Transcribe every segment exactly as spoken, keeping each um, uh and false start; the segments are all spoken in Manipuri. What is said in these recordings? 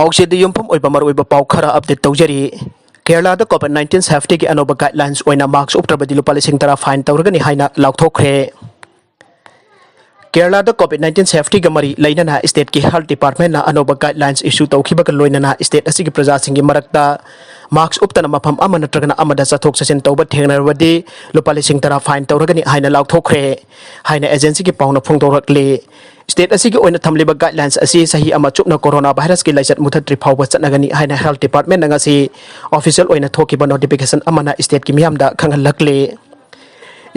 ꯄꯨꯛꯆꯦꯗ ꯌꯨꯝꯐꯝ ꯑꯣꯏꯕ ꯃꯔꯨꯑꯣꯏꯕ ꯄꯥꯎ ꯈꯔ ꯑꯞꯗꯦꯠ ꯇꯧꯖꯔꯤ꯫ ꯀꯦꯔꯂꯥꯗ ꯀꯣꯚꯤꯗ ꯅꯥꯏꯟꯇꯤꯟ ꯁꯦꯐꯇꯤꯒꯤ ꯑꯅꯧꯕ ꯒꯥꯏꯗꯂꯥꯏꯟꯁ ꯑꯣꯏꯅ ꯃꯥꯛꯁ ꯎꯞꯇ꯭ꯔꯕꯗꯤ ꯂꯨꯄꯥ ꯂꯤꯁꯤꯡ ꯇꯔꯥ ꯐꯥꯏꯟ ꯇꯧꯔꯒꯅꯤ ꯍꯥꯏꯅ ꯂꯥꯎꯊꯣꯛꯈ꯭ꯔꯦ꯫ ꯀꯦꯔꯂꯥꯗ ꯀꯣꯚꯤꯗ ꯅꯥꯏꯟꯇꯤꯟ ꯁꯦꯐꯇꯤꯒ ꯃꯔꯤ ꯂꯩꯅꯅ ꯁ꯭ꯇꯦꯠꯀꯤ ꯍꯦꯜꯊ ꯗꯤꯄꯥꯔꯠꯃꯦꯟꯅ ꯑꯅꯧꯕ ꯒꯥꯏꯗꯂꯥꯏꯟꯁ ꯏꯁꯨ ꯇꯧꯈꯤꯕꯒ ꯂꯣꯏꯅꯅ ꯁ꯭ꯇꯦꯠ ꯑꯁꯤꯒꯤ ꯄ꯭ꯔꯖꯥꯁꯤꯡꯒꯤ ꯃꯔꯛꯇ ꯃꯥꯛꯁ ꯎꯞꯇꯅ ꯃꯐꯝ ꯑꯃ ꯅꯠꯇ꯭ꯔꯒꯅ ꯑꯃꯗ ꯆꯠꯊꯣꯛ ꯆꯠꯁꯤꯟ ꯇꯧꯕ ꯊꯦꯡꯅꯔꯕꯗꯤ ꯂꯨꯄꯥ ꯂꯤꯁꯤꯡ ꯇꯔꯥ ꯐꯥꯏꯟ ꯇꯧꯔꯒꯅꯤ ꯍꯥꯏꯅ ꯂꯥꯎꯊꯣꯛꯈ꯭ꯔꯦ ꯍꯥꯏꯅ ꯑꯦꯖꯦꯟꯁꯤꯒꯤ ꯄꯥꯎꯅ ꯐꯣꯡꯗꯣꯔꯛꯂꯤ꯫ ꯁ꯭ꯇꯦꯠ ꯑꯁꯤꯒꯤ ꯑꯣꯏꯅ ꯊꯝꯂꯤꯕ ꯒꯥꯏꯗꯂꯥꯏꯟꯁ ꯑꯁꯤ ꯆꯍꯤ ꯑꯃ ꯆꯨꯞꯅ ꯀꯣꯔꯣꯅꯥ ꯚꯥꯏꯔꯁꯀꯤ ꯂꯥꯏꯆꯠ ꯃꯨꯊꯠꯇ꯭ꯔꯤ ꯐꯥꯎꯕ ꯆꯠꯅꯒꯅꯤ ꯍꯥꯏꯅ ꯍꯦꯜꯊ ꯗꯤꯄꯥꯔꯠꯃꯦꯟꯅ ꯉꯁꯤ ꯑꯣꯐꯤꯁꯤꯌꯦꯜ ꯑꯣꯏꯅ ꯊꯣꯛꯈꯤꯕ ꯅꯣꯇꯤꯐꯤꯀꯦꯁꯟ ꯑꯃꯅ ꯁ꯭ꯇꯦꯠꯀꯤ ꯃꯤꯌꯥꯝꯗ ꯈꯪꯍꯜꯂꯛꯂꯤ꯫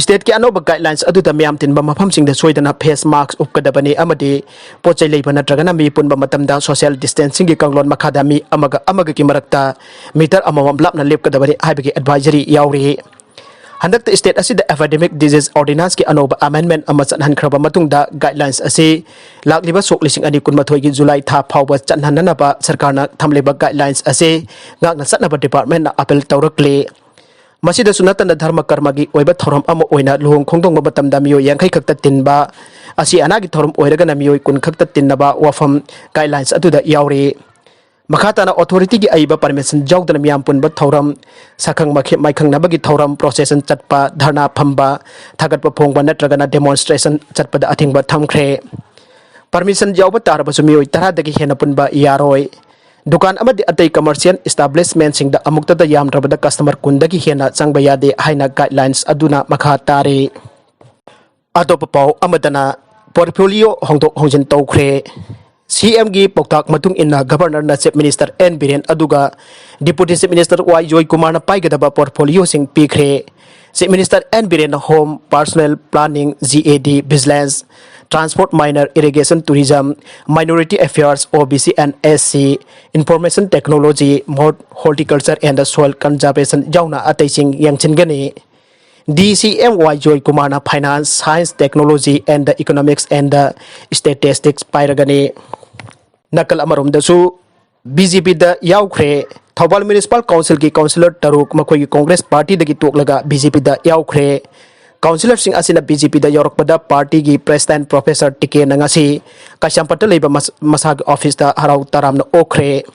ꯁ꯭ꯇꯦꯠꯀꯤ ꯑꯅꯧꯕ ꯒꯥꯏꯗꯂꯥꯏꯟꯁ ꯑꯗꯨꯗ ꯃꯤꯌꯥꯝ ꯇꯤꯟꯕ ꯃꯐꯝꯁꯤꯡꯗ ꯁꯣꯏꯗꯅ ꯐꯦꯁ ꯃꯥꯛꯁ ꯎꯞꯀꯗꯕꯅꯤ ꯑꯃꯗꯤ ꯄꯣꯠ ꯆꯩ ꯂꯩꯕ ꯅꯠꯇ꯭ꯔꯒꯅ ꯃꯤ ꯄꯨꯟꯕ ꯃꯇꯝꯗ ꯁꯣꯁꯤꯌꯦꯜ ꯗꯤꯁꯇꯦꯟꯁꯤꯡꯒꯤ ꯀꯥꯡꯂꯣꯟ ꯃꯈꯥꯗ ꯃꯤ ꯑꯃꯒ ꯑꯃꯒꯒꯤ ꯃꯔꯛꯇ ꯃꯤꯇꯔ ꯑꯃꯃꯝ ꯂꯥꯞꯅ ꯂꯦꯞꯀꯗꯕꯅꯤ ꯍꯥꯏꯕꯒꯤ ꯑꯦꯗꯚꯥꯏꯖꯔꯤ ꯌꯥꯎꯔꯤ꯫ ꯍꯟꯗꯛꯇ ꯁ꯭ꯇꯦꯠ ꯑꯁꯤꯗ ꯑꯦꯄꯤꯗꯦꯃꯤꯛ ꯗꯤꯖꯤꯖ ꯑꯣꯔꯗꯤꯅꯥꯟꯁꯀꯤ ꯑꯅꯧꯕ ꯑꯃꯦꯟꯗꯃꯦꯟꯠ ꯑꯃ ꯆꯠꯍꯟꯈ꯭ꯔꯕ ꯃꯇꯨꯡꯗ ꯒꯥꯏꯗꯂꯥꯏꯟꯁ ꯑꯁꯤ ꯂꯥꯛꯂꯤꯕ ꯁꯣꯛ ꯂꯤꯁꯤꯡ ꯑꯅꯤ ꯀꯨꯟꯃꯥꯊꯣꯏꯒꯤ ꯖꯨꯂꯥꯏ ꯊꯥ ꯐꯥꯎꯕ ꯆꯠꯍꯟꯅꯅꯕ ꯁꯔꯀꯥꯔꯅ ꯊꯝꯂꯤꯕ ꯒꯥꯏꯗꯂꯥꯏꯟꯁ ꯑꯁꯤ ꯉꯥꯛꯅ ꯆꯠꯅꯕ ꯗꯤꯄꯥꯔꯠꯃꯦꯟꯠꯅ ꯑꯄꯤꯜ ꯇꯧꯔꯛꯂꯤ꯫ ꯃꯁꯤꯗꯁꯨ ꯅꯠꯇꯅ ꯙꯔꯃ ꯀꯔꯃꯒꯤ ꯑꯣꯏꯕ ꯊꯧꯔꯝ ꯑꯃ ꯑꯣꯏꯅ ꯂꯨꯍꯣꯡ ꯈꯣꯡꯗꯣꯡꯕ ꯃꯇꯝꯗ ꯃꯤꯑꯣꯏ ꯌꯥꯡꯈꯩ ꯈꯛꯇ ꯇꯤꯟꯕ ꯑꯁꯤ ꯑꯅꯥꯒꯤ ꯊꯧꯔꯝ ꯑꯣꯏꯔꯒꯅ ꯃꯤꯑꯣꯏ ꯀꯨꯟ ꯈꯛꯇ ꯇꯤꯟꯅꯕ ꯋꯥꯐꯝ ꯒꯥꯏꯗꯂꯥꯏꯟꯁ ꯑꯗꯨꯗ ꯌꯥꯎꯔꯤ꯫ ꯃꯈꯥ ꯇꯥꯅ ꯑꯣꯊꯣꯔꯤꯇꯤꯒꯤ ꯑꯏꯕ ꯄꯔꯃꯤꯁꯟ ꯌꯥꯎꯗꯅ ꯃꯤꯌꯥꯝ ꯄꯨꯟꯕ ꯊꯧꯔꯝ, ꯁꯛꯈꯪ ꯃꯈꯦ-, ꯃꯥꯏꯈꯪꯅꯕꯒꯤ ꯊꯧꯔꯝ, ꯄ꯭ꯔꯣꯁꯦꯁꯟ ꯆꯠꯄ, ꯙꯔꯅꯥ ꯐꯝꯕ, ꯊꯥꯒꯠꯄ ꯐꯣꯡꯕ ꯅꯠꯇ꯭ꯔꯒꯅ ꯗꯦꯃꯣꯟꯁꯇ꯭ꯔꯦꯁꯟ ꯆꯠꯄꯗ ꯑꯊꯤꯡꯕ ꯊꯝꯈ꯭ꯔꯦ꯫ ꯄꯔꯃꯤꯁꯟ ꯌꯥꯎꯕ ꯇꯥꯔꯕꯁꯨ ꯃꯤꯑꯣꯏ ꯇꯔꯥꯗꯒꯤ ꯍꯦꯟꯅ ꯄꯨꯟꯕ ꯌꯥꯔꯣꯏ꯫ ꯗꯨꯀꯥꯟ ꯑꯃꯗꯤ ꯑꯇꯩ ꯀꯃꯔꯁꯤꯌꯦꯜ ꯏꯁꯇꯥꯕ꯭ꯂꯤꯁꯃꯦꯟꯁꯤꯡꯗ ꯑꯃꯨꯛꯇꯗ ꯌꯥꯝꯗ꯭ꯔꯕꯗ ꯀꯁꯇꯃꯔ ꯀꯨꯟꯗꯒꯤ ꯍꯦꯟꯅ ꯆꯪꯕ ꯌꯥꯗꯦ ꯍꯥꯏꯅ ꯒꯥꯏꯗꯂꯥꯏꯟꯁ ꯑꯗꯨꯅ ꯃꯈꯥ ꯇꯥꯔꯤ꯫ ꯑꯇꯣꯞꯄ ꯄꯥꯎ ꯑꯃꯗꯅ ꯄꯣꯔꯠꯐꯣꯂꯤꯑꯣ ꯍꯣꯡꯗꯣꯛ ꯍꯣꯡꯖꯤꯟ ꯇꯧꯈ꯭ꯔꯦ꯫ ꯁꯤ ꯑꯦꯝꯒꯤ ꯄꯥꯎꯇꯥꯛ ꯃꯇꯨꯡ ꯏꯟꯅ ꯒꯕꯔꯅꯔꯅ ꯆꯤꯐ ꯃꯤꯅꯤꯁꯇꯔ ꯑꯦꯟ ꯕꯤꯔꯦꯟ ꯑꯗꯨꯒ ꯗꯤꯄꯨꯇꯤ ꯆꯤꯐ ꯃꯤꯅꯤꯁꯇꯔ ꯋꯥꯏ ꯖꯣꯏꯀꯨꯃꯥꯔꯅ ꯄꯥꯏꯒꯗꯕ ꯄꯣꯔꯠꯐꯣꯂꯤꯑꯣꯁꯤꯡ ꯄꯤꯈ꯭ꯔꯦ꯫ ꯆꯤꯐ ꯃꯤꯅꯤꯁꯇꯔ ꯑꯦꯟ ꯕꯤꯔꯦꯟꯅ home, personnel planning, G A D, vigilance, transport, minor irrigation, tourism, minority affairs, O B C and S C, information technology, horticulture and soil conservation ꯌꯥꯎꯅ ꯑꯇꯩꯁꯤꯡ ꯌꯦꯡꯁꯤꯟꯒꯅꯤ꯫ ꯗꯤ ꯁꯤ ꯑꯦꯝ ꯋꯥꯏ ꯖꯣꯏꯀꯨꯃꯥꯔꯅ finance, science, technology and economics and statistics ꯄꯥꯏꯔꯒꯅꯤ꯫ ꯅꯥꯀꯜ ꯑꯃꯔꯣꯝꯗꯁꯨ ꯕꯤ ꯖꯦ ꯄꯤꯗ ꯌꯥꯎꯈ꯭ꯔꯦ꯫ ꯊꯧꯕꯥꯜ ꯃ꯭ꯌꯨꯅꯤꯁꯤꯄꯥꯜ ꯀꯥꯎꯟꯁꯤꯜꯒꯤ ꯀꯥꯎꯟꯁꯤꯂꯔ ꯇꯔꯨꯛ ꯃꯈꯣꯏꯒꯤ ꯀꯣꯡꯒ꯭ꯔꯦꯁ ꯄꯥꯔꯇꯤꯗꯒꯤ ꯇꯣꯛꯂꯒ ꯕꯤ ꯖꯦ ꯄꯤꯗ ꯌꯥꯎꯈ꯭ꯔꯦ꯫ Councillorꯁꯤꯡ ꯑꯁꯤꯅ BJPꯗ ꯌꯧꯔꯛꯄꯗ partyꯒꯤ president Professor ꯇꯤꯀꯦꯟꯅ ꯉꯁꯤ ꯀꯩꯁꯥꯝꯄꯥꯠꯇ ꯂꯩꯕ ꯃꯁꯥꯒꯤ officeꯇ ꯍꯔꯥꯎ ꯇꯔꯥꯝꯅ ꯑꯣꯛꯈ꯭ꯔꯦ꯫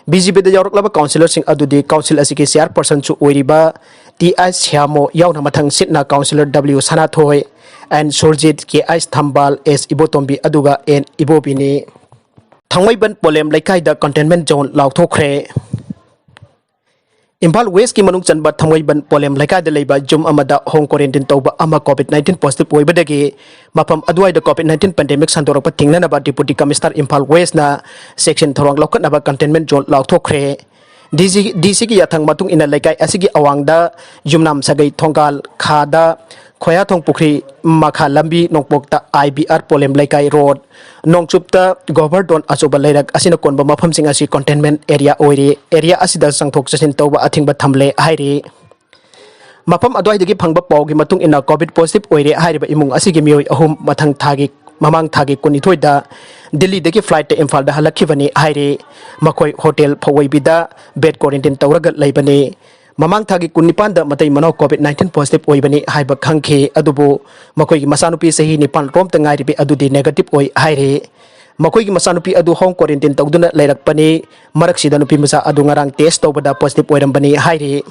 BJPꯗ ꯌꯧꯔꯛꯂꯕ councillorꯁꯤꯡ ꯑꯗꯨꯗꯤ council ꯑꯁꯤꯒꯤ chairpersonꯁꯨ ꯑꯣꯏꯔꯤꯕ T ꯑꯩꯆ ꯁ꯭ꯌꯥꯃꯣ ꯌꯥꯎꯅ ꯃꯊꯪ ꯁꯤꯠꯅ councillor W ꯁꯅꯥꯊꯣꯏ, N ꯁꯨꯔꯖꯤꯠ, K ꯑꯩꯆ ꯊꯝꯕꯥꯜ, S ꯏꯕꯣꯇꯣꯝꯕꯤ ꯑꯗꯨꯒ N ꯏꯕꯣꯕꯤꯅꯤ꯫ ꯊꯥꯡꯃꯩꯕꯟ ꯄꯣꯂꯦꯝ ꯂꯩꯀꯥꯏꯗ containment zone ꯂꯥꯎꯊꯣꯛꯈ꯭ꯔꯦ꯫ ꯏꯝꯐꯥꯜ Westꯀꯤ ꯃꯅꯨꯡ ꯆꯟꯕ ꯊꯥꯡꯃꯩꯕꯟ ꯄꯣꯂꯦꯝ ꯂꯩꯀꯥꯏꯗ ꯂꯩꯕ ꯌꯨꯝ ꯑꯃꯗ home quarantine ꯇꯧꯕ ꯑꯃ COVID nineteen positive ꯑꯣꯏꯕꯗꯒꯤ ꯃꯐꯝ ꯑꯗꯨꯋꯥꯏꯗ COVID nineteen pandemic ꯁꯟꯗꯣꯔꯛꯄ ꯊꯤꯡꯅꯅꯕ Deputy Commissioner Imphal Westꯅ ꯆꯦꯛꯁꯤꯟ ꯊꯧꯔꯥꯡ ꯂꯧꯈꯠꯅꯕ containment zone ꯂꯥꯎꯊꯣꯛꯈ꯭ꯔꯦ꯫ DC, DCꯒꯤ ꯌꯥꯊꯪ ꯃꯇꯨꯡ ꯏꯟꯅ ꯂꯩꯀꯥꯏ ꯑꯁꯤꯒꯤ ꯑꯋꯥꯡꯗ ꯌꯨꯝꯅꯥꯝ ꯁꯥꯒꯩ ꯊꯣꯡꯒꯥꯜ ꯈꯥꯗ ꯈꯣꯌꯥꯊꯣꯡ ꯄꯨꯈ꯭ꯔꯤ ꯃꯈꯥ ꯂꯝꯕꯤ ꯅꯣꯡꯄꯣꯛꯇ IBR ꯄꯣꯂꯦꯝ ꯂꯩꯀꯥꯏ road, ꯅꯣꯡꯆꯨꯞꯇ ꯒꯣꯕꯔꯗꯣꯟ ꯑꯆꯧꯕ ꯂꯩꯔꯛ ꯑꯁꯤꯅ ꯀꯣꯟꯕ ꯃꯐꯝꯁꯤꯡ ꯑꯁꯤ containment area ꯑꯣꯏꯔꯤ꯫ Area ꯑꯁꯤꯗ ꯆꯪꯊꯣꯛ ꯆꯠꯁꯤꯟ ꯇꯧꯕ ꯑꯊꯤꯡꯕ ꯊꯝꯂꯦ ꯍꯥꯏꯔꯤ꯫ ꯃꯐꯝ ꯑꯗꯨꯋꯥꯏꯗꯒꯤ ꯐꯪꯕ ꯄꯥꯎꯒꯤ ꯃꯇꯨꯡ ꯏꯟꯅ COVID positive ꯑꯣꯏꯔꯦ ꯍꯥꯏꯔꯤꯕ ꯏꯃꯨꯡ ꯑꯁꯤꯒꯤ ꯃꯤꯑꯣꯏ ꯑꯍꯨꯝ ꯃꯊꯪ ꯊꯥꯒꯤ, ꯃꯃꯥꯡ ꯊꯥꯒꯤ ꯀꯨꯟꯅꯤꯊꯣꯏꯗ ꯗꯤꯜꯂꯤꯗꯒꯤ flightꯇ ꯏꯝꯐꯥꯜꯗ ꯍꯜꯂꯛꯈꯤꯕꯅꯤ ꯍꯥꯏꯔꯤ꯫ ꯃꯈꯣꯏ hotel ꯐꯧꯋꯩꯕꯤꯗ bed quarantine ꯇꯧꯔꯒ ꯂꯩꯕꯅꯤ꯫ ꯃꯃꯥꯡ ꯊꯥꯒꯤ ꯀꯨꯟꯅꯤꯄꯥꯟꯗ ꯃꯇꯩ ꯃꯅꯥꯎ COVID nineteen positive ꯑꯣꯏꯕꯅꯤ ꯍꯥꯏꯕ ꯈꯪꯈꯤ, ꯑꯗꯨꯕꯨ ꯃꯈꯣꯏꯒꯤ ꯃꯆꯥꯅꯨꯄꯤ ꯆꯍꯤ ꯅꯤꯄꯥꯟ ꯔꯣꯝꯇ ꯉꯥꯏꯔꯤꯕꯤ ꯑꯗꯨꯗꯤ negative ꯑꯣꯏ ꯍꯥꯏꯔꯤ꯫ ꯃꯈꯣꯏꯒꯤ ꯃꯆꯥꯅꯨꯄꯤ ꯑꯗꯨ home quarantine ꯇꯧꯗꯨꯅ ꯂꯩꯔꯛꯄꯅꯤ꯫ ꯃꯔꯛꯁꯤꯗ ꯅꯨꯄꯤ ꯃꯆꯥ ꯑꯗꯨ ꯉꯔꯥꯡ test ꯇꯧꯕꯗ positive ꯑꯣꯏꯔꯝꯕꯅꯤ ꯍꯥꯏꯔꯤ꯫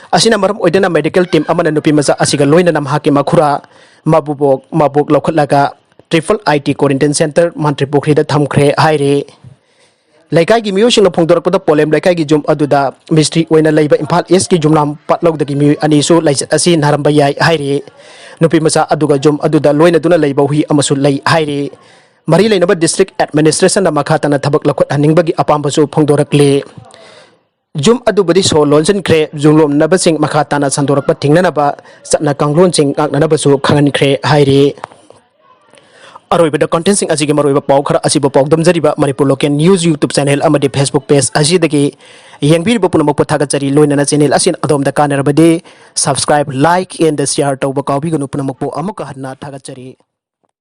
ꯑꯁꯤꯅ ꯃꯔꯝ ꯑꯣꯏꯗꯨꯅ medical team ꯑꯃꯅ ꯅꯨꯄꯤ ꯃꯆꯥ ꯑꯁꯤꯒ ꯂꯣꯏꯅꯅ ꯃꯍꯥꯛꯀꯤ ꯃꯈꯨꯔꯥ, ꯃꯕꯨꯕꯣꯛ, ꯃꯕꯣꯛ ꯂꯧꯈꯠꯂꯒ triple IT quarantine center ꯃꯟꯇ꯭ꯔꯤ ꯄꯨꯈ꯭ꯔꯤꯗ ꯊꯝꯈ꯭ꯔꯦ ꯍꯥꯏꯔꯤ꯫ ꯂꯩꯀꯥꯏꯒꯤ ꯃꯤꯑꯣꯏꯁꯤꯡꯅ ꯐꯣꯡꯗꯣꯔꯛꯄꯗ ꯄꯣꯂꯦꯝ ꯂꯩꯀꯥꯏꯒꯤ ꯌꯨꯝ ꯑꯗꯨꯗ ꯃꯤꯁꯇ꯭ꯔꯤ ꯑꯣꯏꯅ ꯂꯩꯕ ꯏꯝꯐꯥꯜ Eastꯀꯤ ꯌꯨꯝꯅꯥꯝ ꯄꯥꯠꯂꯧꯗꯒꯤ ꯃꯤꯑꯣꯏ ꯑꯅꯤꯁꯨ ꯂꯥꯏꯆꯠ ꯑꯁꯤ ꯅꯥꯔꯝꯕ ꯌꯥꯏ ꯍꯥꯏꯔꯤ꯫ ꯅꯨꯄꯤ ꯃꯆꯥ ꯑꯗꯨꯒ ꯌꯨꯝ ꯑꯗꯨꯗ ꯂꯣꯏꯅꯗꯨꯅ ꯂꯩꯕ ꯍꯨꯏ ꯑꯃꯁꯨ ꯂꯩ ꯍꯥꯏꯔꯤ꯫ ꯃꯔꯤ ꯂꯩꯅꯕ district administrationꯗ ꯃꯈꯥ ꯇꯥꯅ ꯊꯕꯛ ꯂꯧꯈꯠꯍꯟꯅꯤꯡꯕꯒꯤ ꯑꯄꯥꯝꯕꯁꯨ ꯐꯣꯡꯗꯣꯔꯛꯂꯤ꯫ ꯌꯨꯝ ꯑꯗꯨꯕꯨꯗꯤ ꯁꯣ ꯂꯣꯟꯁꯤꯟꯈ꯭ꯔꯦ, ꯌꯨꯝꯂꯣꯟꯅꯕꯁꯤꯡ ꯃꯈꯥ ꯇꯥꯅ ꯁꯟꯗꯣꯔꯛꯄ ꯊꯤꯡꯅꯅꯕ ꯆꯠꯅ ꯀꯥꯡꯂꯣꯟꯁꯤꯡ ꯉꯥꯛꯅꯅꯕꯁꯨ ꯈꯪꯍꯟꯈ꯭ꯔꯦ ꯍꯥꯏꯔꯤ꯫ ꯑꯔꯣꯏꯕꯗ contentꯁꯤꯡ ꯑꯁꯤꯒꯤ ꯃꯔꯨꯑꯣꯏꯕ ꯄꯥꯎ ꯈꯔ ꯑꯁꯤꯕꯨ ꯄꯥꯎꯗꯝꯖꯔꯤꯕ Manipur Local News YouTube channel ꯑꯃꯗꯤ Facebook page ꯑꯁꯤꯗꯒꯤ ꯌꯦꯡꯕꯤꯔꯤꯕ ꯄꯨꯝꯅꯃꯛꯄꯨ ꯊꯥꯒꯠꯆꯔꯤ꯫ ꯂꯣꯏꯅꯅ channel ꯑꯁꯤꯅ ꯑꯗꯣꯝꯗ ꯀꯥꯟꯅꯔꯕꯗꯤ subscribe, like and share ꯇꯧꯕ ꯀꯥꯎꯕꯤꯒꯅꯨ꯫ ꯄꯨꯝꯅꯃꯛꯄꯨ ꯑꯃꯨꯛꯀ ꯍꯟꯅ ꯊꯥꯒꯠꯆꯔꯤ꯫